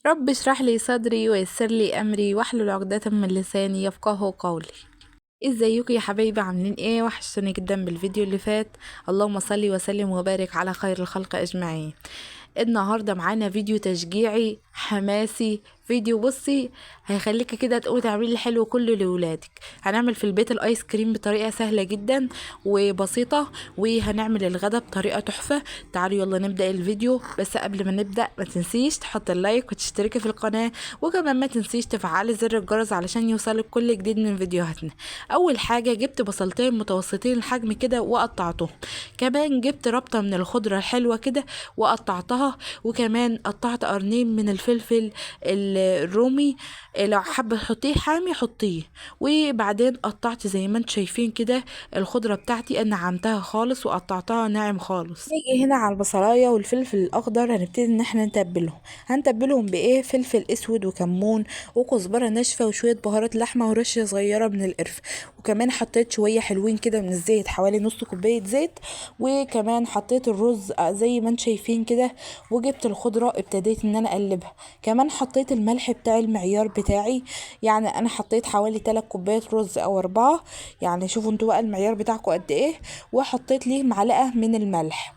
رب اشرح لي صدري ويسر لي امري واحلل عقدة من لساني يفقهوا قولي. ازيكم يا حبايبي؟ عاملين ايه؟ وحشتوني جدا بالفيديو اللي فات. اللهم صل وسلم وبارك على خير الخلق اجمعين. النهارده معانا فيديو تشجيعي حماسي، فيديو بصي هيخليكي كده تقومي تعملي الحلو كله لولادك. هنعمل في البيت الايس كريم بطريقة سهلة جدا وبسيطة، وهنعمل الغدا بطريقة تحفة. تعالوا يلا نبدا الفيديو. بس قبل ما نبدا ما تنسيش تحط ال like وتشتركي في القناة، وكمان ما تنسيش تفعلي زر الجرس علشان يوصلك كل جديد من فيديوهاتنا. اول حاجة جبت بصلتين متوسطين الحجم كده وقطعتهم، كمان جبت ربطه من الخضرة الحلوة كده وقطعتها، وكمان قطعت قرنين من الفلفل الرومي، لو حابة تحطيه حامي حطيه. وبعدين قطعت زي ما انتم شايفين كده الخضرة بتاعتي، انا نعمتها خالص وقطعتها ناعم خالص. نيجي هنا على البصلايه والفلفل الاخضر، هنبتدي ان احنا نتبلهم. هنتبلهم بايه؟ فلفل اسود وكمون وكزبره ناشفة وشوية بهارات لحمه ورشه صغيرة من القرفه، وكمان حطيت شوية حلوين كده من الزيت، حوالي نص كوباية زيت. وكمان حطيت الرز زي ما انتم شايفين كده، وجبت الخضرة ابتديت ان انا اقلبها. كمان حطيت الملح بتاع المعيار بتاعي، يعني انا حطيت حوالي 3 كوبايات رز او 4، يعني شوفوا انتوا بقى المعيار بتاعكم قد ايه. وحطيت ليه معلقه من الملح.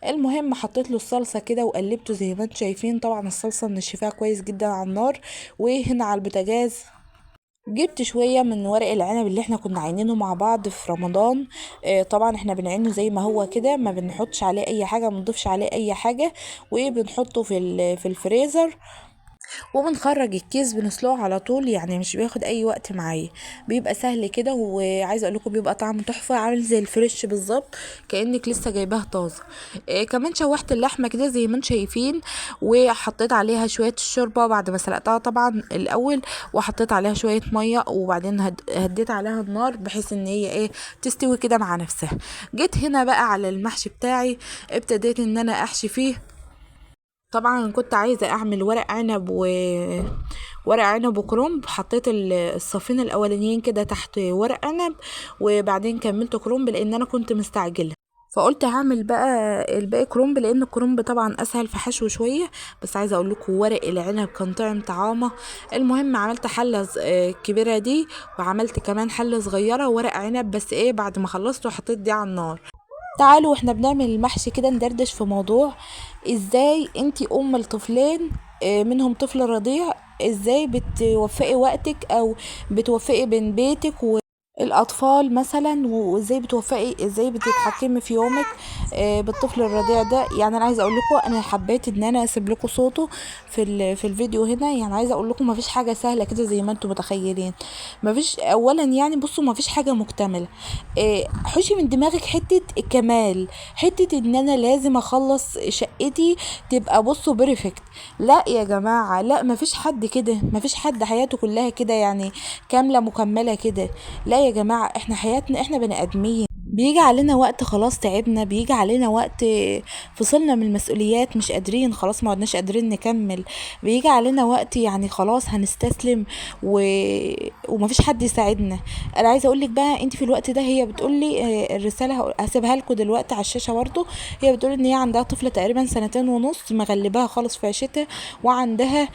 المهم حطيت له الصلصه كده وقلبته زي ما انتم شايفين. طبعا الصلصه منشفاها كويس جدا على النار. وهنا على البوتاجاز جبت شوية من ورق العنب اللي احنا كنا عينينه مع بعض في رمضان. طبعا احنا بنعينه زي ما هو كده، ما بنحطش عليه اي حاجة، ما بنضيفش عليه اي حاجة، وبنحطه في الفريزر، وبنخرج الكيس بنسلقه على طول، يعني مش بياخد اي وقت معايا، بيبقى سهل كده. وعايزه اقول لكم بيبقى طعمه تحفة، عامل زي ال fresh بالظبط كانك لسه جايباه طازة. كمان شوحت اللحمة كده زي ما انتم شايفين، وحطيت عليها شوية الشوربة بعد ما سلقتها طبعا الاول، وحطيت عليها شوية مية، وبعدين هديت عليها النار بحيث ان هي ايه تستوي كده مع نفسها. جيت هنا بقى على المحشي بتاعي، ابتديت ان انا احشي فيه. طبعا كنت عايزه اعمل ورق عنب ورق عنب وكرنب، حطيت الصفين الاولانيين كده تحت ورق عنب، وبعدين كملت كرنب لان انا كنت مستعجلة، فقلت هعمل بقى الباقي كرنب لان الكرنب طبعا اسهل في حشو شوية. بس عايزه اقول لكم ورق العنب كان طعم طعامه. المهم عملت حله كبيرة دي، وعملت كمان حله صغيرة ورق عنب، بس ايه بعد ما خلصته حطيت دي على النار. تعالوا واحنا بنعمل المحشي كده ندردش في موضوع ازاي انتي ام لطفلين، منهم طفل رضيع، ازاي بتوفقي وقتك او بتوفقي بين بيتك والاطفال مثلا، وازاي بتوفقي، ازاي بتتحكمي في يومك بالطفل الرضيع ده. يعني انا عايزه اقول لكم انا حبيت ان انا اسيب لكم صوته في الفيديو هنا. يعني عايزه اقول لكم مفيش حاجة سهلة كده زي ما انتم متخيلين، مفيش. اولا يعني بصوا مفيش حاجة مكتملة. حوشي من دماغك حتة الكمال، حتة ان انا لازم اخلص شقتي تبقى بصوا perfect. لا يا جماعة، لا، مفيش حد كده، مفيش حد حياته كلها كده يعني كاملة مكملة كده. لا يا جماعة، احنا حياتنا احنا بني ادمين، بيجي علينا وقت خلاص تعبنا، بيجي علينا وقت فصلنا من المسؤوليات، مش قادرين خلاص، ما عدناش قادرين نكمل، بيجي علينا وقت يعني خلاص هنستسلم ومفيش حد يساعدنا. انا عايزه اقول لك بقى انت في الوقت ده، هي بتقول لي الرسالة هسيبها لكم دلوقتي على الشاشة برضو، هي بتقول ان هي عندها طفله تقريبا 2.5 سنين مغلباها خالص في عيشتها، وعندها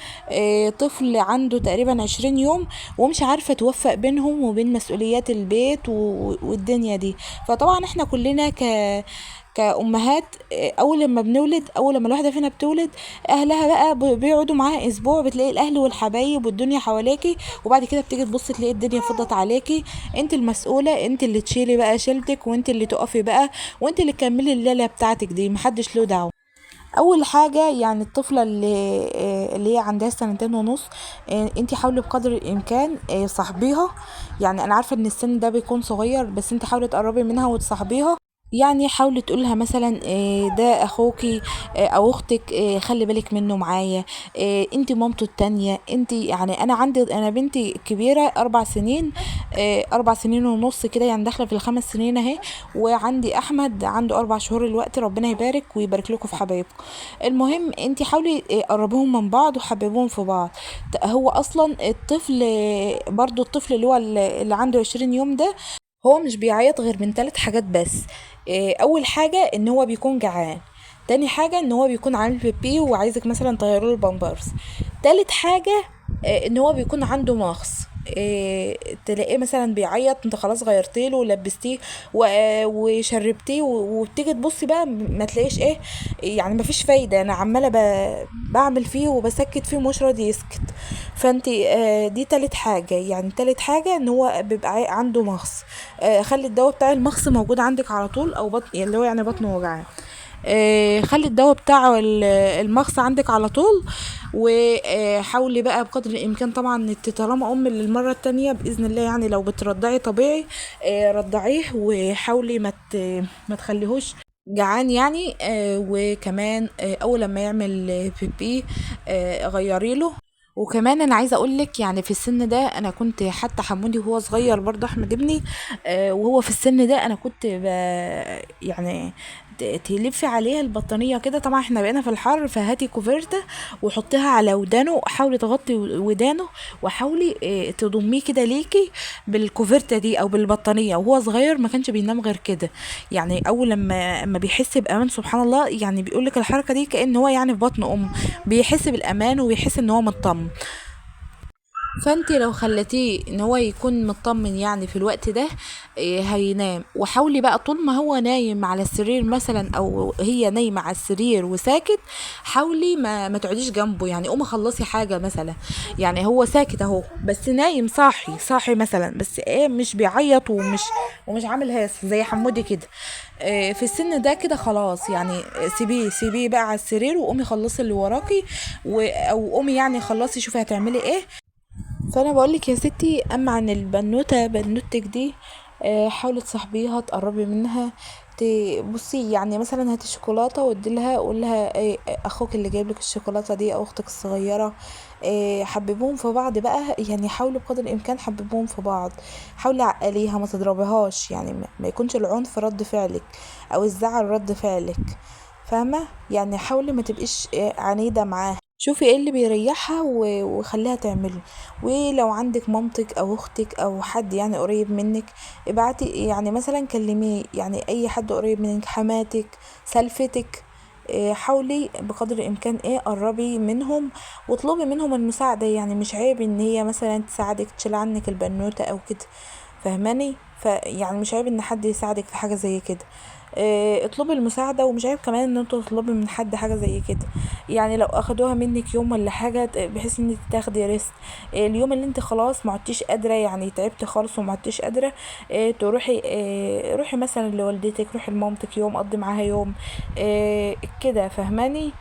طفل عنده تقريبا 20 يوم، ومش عارفه توفق بينهم وبين مسؤوليات البيت والدنيا دي. فطبعا احنا كلنا كأمهات، اول لما بنولد، اول لما الواحدة فينا بتولد اهلها بقى بيقعدوا معاها اسبوع، بتلاقي الاهل والحبايب والدنيا حواليكي، وبعد كده بتيجي تبص تلاقي الدنيا فضت عليكي، انت المسؤولة، انت اللي تشيلي بقى شيلتك، وانت اللي تقفي بقى، وانت اللي تكملي الليلة بتاعتك دي، محدش له دعوه. اول حاجة يعني الطفلة اللي هي عندها 2.5 سنين، انتي حاولي بقدر الامكان صاحبيها. يعني انا عارفه ان السن ده بيكون صغير، بس انتي حاولي تقربي منها وتصاحبيها. يعني حاولي تقولها مثلا ده اخوكي، او اختك، خلي بالك منه معايا، انتي مامته التانية، انتي يعني انا عندي، انا بنتي كبيرة 4 سنين، 4.5 سنين كده، يعني داخلة في ال5 سنين اهي، وعندي احمد عنده 4 شهور الوقت، ربنا يبارك ويبارك لكم في حبايبكم. المهم انتي حاولي، قربوهم من بعض وحببوهم في بعض. هو اصلا الطفل، برضو الطفل اللي هو اللي عنده 20 يوم ده، هو مش بيعيط غير من 3 حاجات بس. اول حاجة ان هو بيكون جعان، تاني حاجة ان هو بيكون عامل بيبي وعايزك مثلا تغير له البامبرز، تالت حاجة ان هو بيكون عنده مغص، تلاقيه مثلا بيعيط، انت خلاص غيرتيله ولبستيه وشربتيه وبتيجي تبصي بقى ما تلاقيش ايه، يعني ما فيش فايده، انا عماله بعمل فيه وبسكت فيه ومش راضي يسكت. فانت دي تالت حاجة، يعني تالت حاجة ان هو بيبقى عنده مغص. خلي الدواء بتاع المغص موجود عندك على طول، او بطن اللي هو يعني بطنه وجعاه، خلي الدواء بتاع المغص عندك على طول. وحاولي بقى بقدر الامكان طبعا انت طالما ام للمرة التانية باذن الله، يعني لو بترضعي طبيعي، رضعيه وحاولي ما تخليهوش جعان يعني. وكمان، اول لما يعمل بيبي، غيري له. وكمان انا عايزه اقول لك في السن ده انا كنت حتى حمودي وهو صغير برضه احمد ابني، وهو في السن ده انا كنت تلفي عليها البطانيه كده، طبعا احنا بقينا في الحر، فهاتي كوفرته وحطيها على ودانه، حاولي تغطي ودانه وحاولي، تضميه كده ليكي بالكوفرته دي او بالبطانيه. وهو صغير ما كانش بينام غير كده، يعني اول لما بيحس بامان سبحان الله، بيقول لك الحركة دي كأن هو في بطن امه، بيحس بالامان وبيحس ان هو مطمن. فانت لو خلتيه ان هو يكون مطمن في الوقت ده، هينام. وحاولي بقى طول ما هو نايم على السرير مثلا او هي نايمة على السرير وساكت، حاولي ما تقعديش جنبه، قومي خلصي حاجة مثلا، هو ساكت اهو بس نايم صاحي مثلا، بس مش بيعيط ومش عامل هاس زي حمودي كده. في السن ده كده خلاص، سيبيه بقى على السرير وقومي خلصي اللي وراكي، او قومي خلصي شوفي هتعملي ايه. فانا بقولك يا ستي، اما عن البنوته، بنوتك دي، حاولي تصاحبيها، تقربي منها، بصي مثلا هاتي شوكولاتة وادي لها، قول لها اخوك اللي جايب لك الشوكولاتة دي او اختك الصغيرة، حببوهم في بعض بقى، حاولوا بقدر الامكان حببوهم في بعض، حاولي عقليها ما تضربيهاش، ما يكونش العنف رد فعلك او الزعل رد فعلك، فاهمه؟ حاولي ما تبقيش عنيدة معاها، شوفي ايه اللي بيريحها وخليها تعمله. ولو عندك مامتك او اختك او حد قريب منك ابعتي، مثلا كلميه، اي حد قريب منك، حماتك، سلفتك، حاولي بقدر الامكان قربي منهم واطلبي منهم المساعدة، مش عيب ان هي مثلا تساعدك تشيل عنك البنوته او كده، فاهماني؟ مش عيب ان حد يساعدك في حاجة زي كده، اطلبي المساعدة، ومش عيب كمان ان انتوا تطلبي من حد حاجة زي كده، لو اخدوها منك يوم ولا حاجة، بحيث ان انت تاخدي ريست، اليوم اللي انت خلاص ما عدتيش قادرة، تعبتي خالص وما عدتيش قادرة، روحي مثلا لوالدتك، روحي لمامتك يوم، قضي معاها يوم، كده، فاهماني؟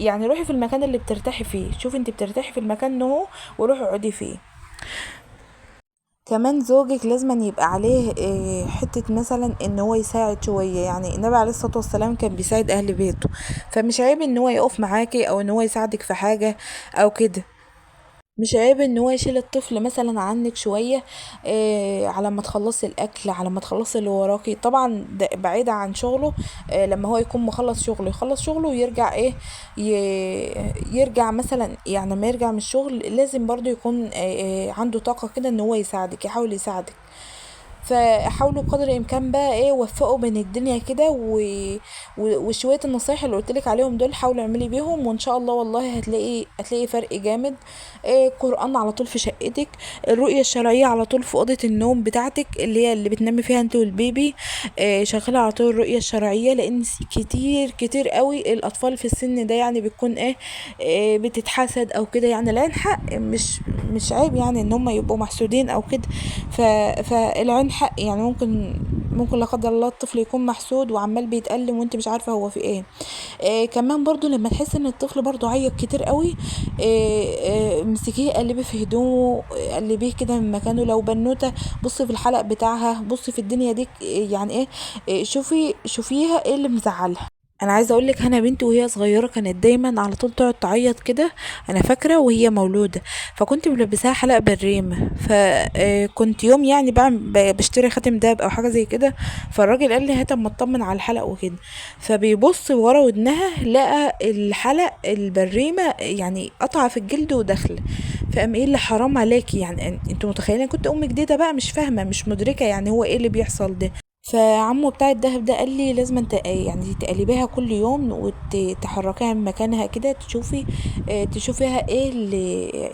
روحي في المكان اللي بترتاحي فيه، شوفي انت بترتاحي في المكان ده وروحي اقعدي فيه. كمان زوجك لازم يبقى عليه، حتة مثلا ان هو يساعد شوية، النبي عليه الصلاة والسلام كان بيساعد اهل بيته، فمش عيب ان هو يقف معاكي او ان هو يساعدك في حاجة او كده، مش عيب ان هو يشيل الطفل مثلا عنك شوية، على ما تخلصي الاكل، على ما تخلصي اللي وراكي، طبعا ده بعيد عن شغله، لما هو يكون مخلص شغله يخلص شغله ويرجع ايه، يرجع مثلا، لما يرجع من الشغل لازم برضو يكون، عنده طاقة كده ان هو يساعدك، يحاول يساعدك. فحاولوا بقدر الامكان بقى وفقوا بين الدنيا كده، وشوية النصايح اللي قلتلك عليهم دول حاولوا اعملي بيهم، وان شاء الله والله هتلاقي فرق جامد. قرآن على طول في شقتك، الرؤية الشرعية على طول في أوضة النوم بتاعتك اللي هي اللي بتنامي فيها انت والبيبي، شغالة على طول الرؤية الشرعية، لان كتير كتير قوي الاطفال في السن ده بتكون بتتحسد او كده، العين حق، مش عيب ان هم يبقوا محسودين او كده، فالعين حق، ممكن لا قدر الله الطفل يكون محسود وعمال بيتألم وانت مش عارفة هو في ايه. كمان برضو لما تحس ان الطفل برضو عيط كتير قوي، امسكيه قلبية في هدومه، قلبية كده من مكانه، لو بنوته بصي في الحلق بتاعها، بصي في الدنيا دي، شوفيها ايه اللي مزعلها. انا عايزه اقول لك هنا بنتي وهي صغيرة كانت دايما على طول تقعد تعيط كده، انا فاكره وهي مولودة، فكنت ملبساها حلق بالريم، كنت يوم بشتري خاتم دهب او حاجة زي كده، فالراجل قال لي هات اما اطمن على الحلق وكده، فبيبص ورا ودنها لقى الحلق البريمه قطع في الجلد ودخل، فقام قايل لي حرام عليكي، انتوا متخيلين كنت ام جديدة بقى مش فاهمه مش مدركه هو ايه اللي بيحصل ده. فعمو بتاع الدهب ده قال لي لازم يعني تقلبيها كل يوم وتحركيها من مكانها كده، تشوفيها ايه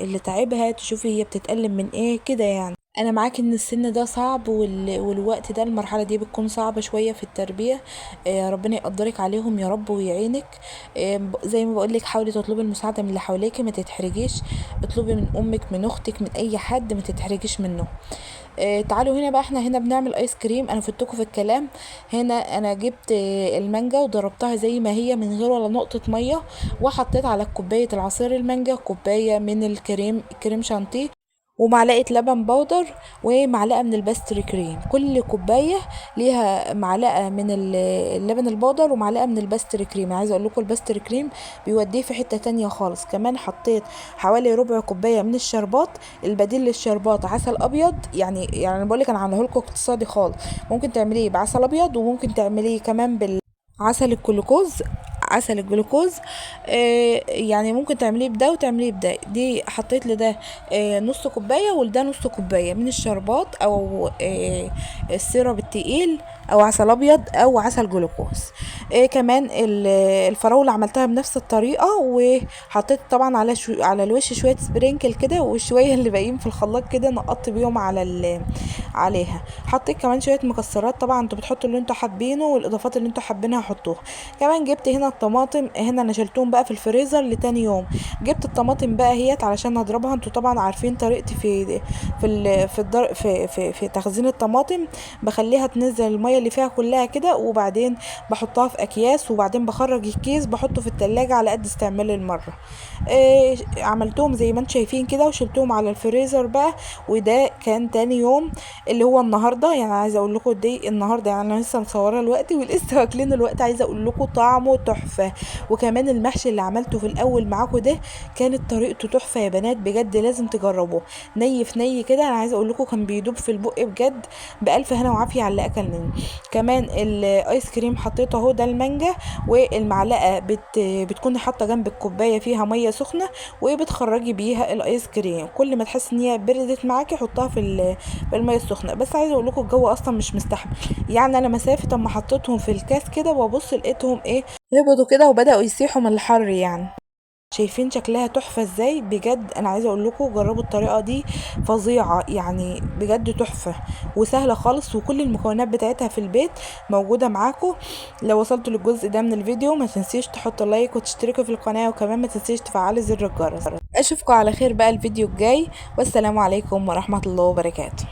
اللي تعبها، تشوفي هي بتتألم من ايه كده يعني. انا معاك ان السن ده صعب والوقت ده المرحله دي بتكون صعبه شويه في التربيه، ربنا يقدرك عليهم يا رب ويعينك. زي ما بقولك حاولي تطلبي المساعده من اللي حواليكي، ما تتحرجيش، اطلبي من امك من اختك من اي حد، ما تتحرجيش منه. تعالوا هنا بقى، احنا هنا بنعمل ايس كريم. انا فتكم في الكلام، هنا انا جبت المانجا وضربتها زي ما هي من غير ولا نقطه ميه، وحطيت على كوبايه العصير المانجا كوبايه من الكريم شانتيه، ومعلقه لبن بودر، ومعلقه من ال pastry cream. كل كوبايه ليها معلقه من اللبن البودر ومعلقه من ال pastry cream. انا عايزه اقول لكم ال pastry cream بيوديه في حته تانية خالص. كمان حطيت حوالي ربع كوبايه من الشربات، البديل للشربات عسل ابيض، يعني انا بقول لك انا عامله لكم اقتصادي خالص، ممكن تعمليه بعسل ابيض وممكن تعمليه كمان بالعسل الجلوكوز، عسل الجلوكوز، يعني ممكن تعمليه بده وتعمليه بده. دي حطيت لده نص كوبايه ولده نص كوبايه من الشربات او ال syrup التقيل او عسل ابيض او عسل جلوكوز. كمان الفراوله عملتها بنفس الطريقه، وحطيت طبعا على الوش شويه sprinkle كده، وشويه اللي باقيين في الخلاط كده نقطت بيهم عليها. حطيت كمان شويه مكسرات، طبعا انتوا بتحطوا اللي انتوا حابينه والاضافات اللي انتوا حابينها حطوها. كمان جبت هنا الطماطم، هنا انا شلتهم بقى في الفريزر لتاني يوم. جبت الطماطم بقى هيت علشان اضربها، انتوا طبعا عارفين طريقتي في في ال في الدر في في, في تخزين الطماطم، بخليها تنزل الميه اللي فيها كلها كده، وبعدين بحطها في اكياس، وبعدين بخرج الكيس بحطه في التلاجة على قد استعمال المره. عملتهم زي ما انتم شايفين كده وشلتهم على الفريزر بقى، وده كان تاني يوم اللي هو النهارده. يعني عايزه اقول لكم دي النهارده، يعني انا لسه مصوره الوقت ولسه واكلين الوقت، عايزه اقول لكم طعمه تحفه. وكمان المحشي اللي عملته في الاول معاكم ده كانت طريقته تحفه يا بنات، بجد لازم تجربوه، ني في ني كده، انا عايزه اقول لكم كان بيدوب في البق بجد، بالف هنا وعافيه على اللي اكل منه. كمان الايس كريم حطيته اهو، ده المانجا، والمعلقه بتكون حاطه جنب الكوبايه فيها ميه سخنه وبتخرجي بيها الايس كريم، كل ما تحس ان هي بردت معاكي حطها في الميه السخنه. بس عايزه اقول لكم الجو اصلا مش مستحمل، يعني انا مسافه اما حطيتهم في الكاس كده وابص لقيتهم ايه هبطوا كده وبداوا يسيحوا من الحر. يعني شايفين شكلها تحفه ازاي، بجد انا عايزه اقول لكم جربوا الطريقه دي، فظيعه يعني بجد تحفه وسهله خالص، وكل المكونات بتاعتها في البيت موجوده معاكم. لو وصلتوا للجزء ده من الفيديو ما تنسيش تحطوا like وتشتركوا في القناه، وكمان ما تنسيش تفعلوا زر الجرس. اشوفكم على خير بقى الفيديو الجاي، والسلام عليكم ورحمه الله وبركاته.